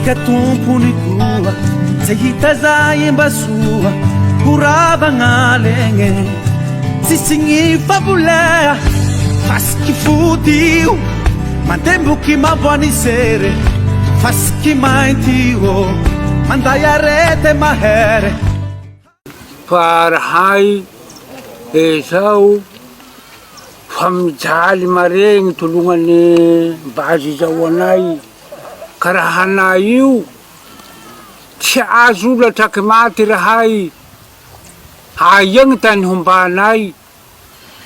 Ka tompony koa Tsy hita zay mba soa Ho ravagna legny Tsisy gny favolea Fasiky foty io Mandemboky mavo anisery Fasiky mainty io Manday arete mahery. Fa rahay ezao fa mijaly mare gny tolognany base izao anay ka raha anay io tsy azo latraky maty rahay aia gny tany hombanay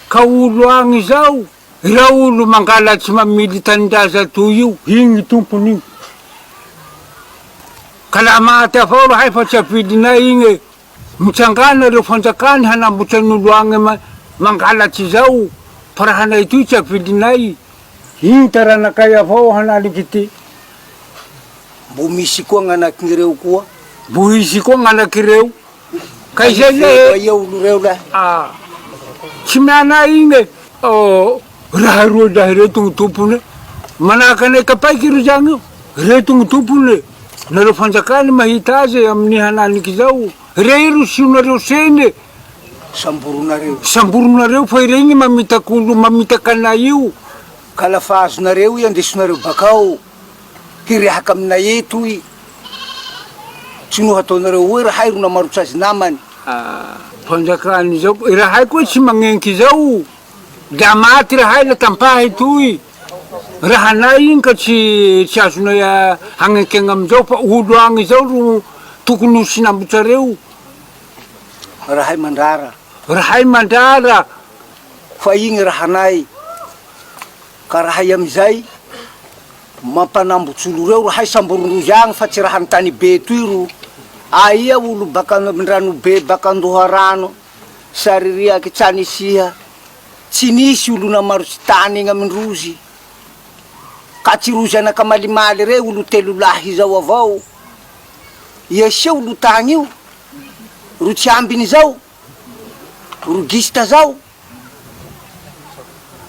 ka olo agny izao ireo olo mangalatsy mamily tanindraza toy io igny tompony io Ka laha maty avao rahay fa tsy avilinay igny e! Mitsangana reo fanjakany hanambotry an'olo agny mangalatsy zao fa raha anay toy tsy avilinay. Igny taranakay avao hanaliky ty. Mbo misy koa gn'anak'ireo koa. Mbo hisy koa gn'anak'ireo. Ka izay le e. Aia olo reo lahy. Ah! Tsy mianay igny e. Oh! Raha roa lahy reto gny tompony e. Manahaka anay kapaiky ry zagny io. Reto gny tompony e. Nareo fanjakana mahita azy amin'ny hananiky zao. Rey ro sionareo seny e. Samboronareo. Samboronareo fa iregny mamitaka olo mamitaka anay io. Ka lafa azonareo i andesonareo bakao hirehaka aminay eto i. Tsy no hataonareo hoe rahay ro namarotra azy namany. Ah, fanjakana izao, rahay koa tsy magnenky izao. Da maty rahay la tampahy toy. Raha anay igny ka tsy tsy azonay agnenkegna amizao fa olo agny izao ro tokony ho sinambotrareo. Rahay mandrara. Rahay mandrara. Fa igny rahanay. Ka rahay amizay mampanambotsy olo reo rahay samborindrozy agny fa tsy raha antany be toy ro aia olo baka andranobe baka andoharano. Saririaky tsanisiha, tsy nisy olo namarotsy tany egny amindrozy, ka tsy rozy anak'Amalimaly rey olo telolahy zao avao, ia sia olo tagny io, ro tsy ambiny zao, ro gista zao,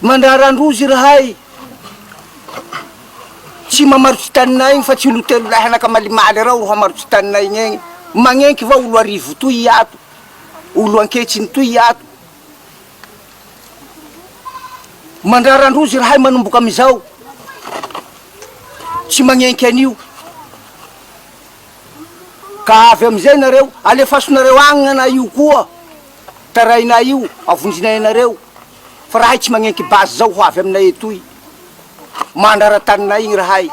mandrara androzy rahay, tsy mamarotsy taninay igny fa tsy olo telolahy anak'Amalimaly reo ro hamarotsy taninay igny egny, magnenky va olo arivo toy ato. Olo ankehitsiny toy ato. Mandrara androzy rahay manomboka amizao. Tsy magnenky an'io. Ka avy amizay nareo, alefasonareo agny gnanay io koa. Tarainay io, avonjinay anareo. Fa rahay tsy magnenky base zao ho avy aminay etoy. Mandrara taninay igny rahay.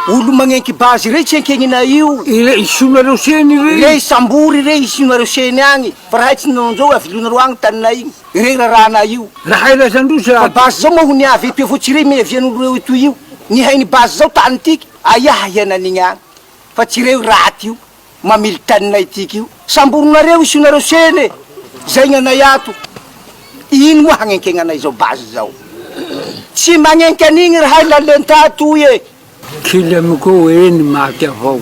Olo magnenky base rey tsy enkegninay io. Ire isionareo seny rey. Rey sambory rey isionareo seny agny. Fa rahay tsy nanao anzao avilonareo agny taninay igny. Rey rarahanay io. Rahay lazandrozy Fa base zao moa ho niavy etoy avao tsy rey miavian'olo reo etoy io. Nihaino base zao tany tiky aia hahianan'igny agny. Fa tsy reo raty io. Mamily taninay tiky io. Samborinareo isionareo seny e! Zay gnanay ato. Ino moa hagnenkegnanay zao base zao. Tsy magnenky an'igny rahay lalenta toy e! Kely amiko eny maty avao.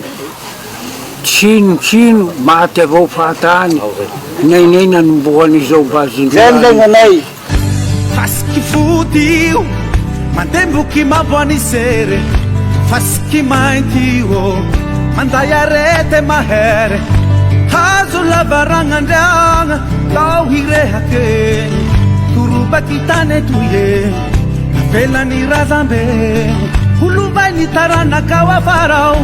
Tsino tsino maty avao fahatany nainay nanombohany izao base Zay milay gnanay. Fasiky foty io, mandemboky mavo anisery, Fasiky mainty io, manday arete mahery, Hazo lavarangandriagna, tao hirehake, Torobaky tany toy e, navelan'ny razambe, Ho lovain'ny taranakao afara ao.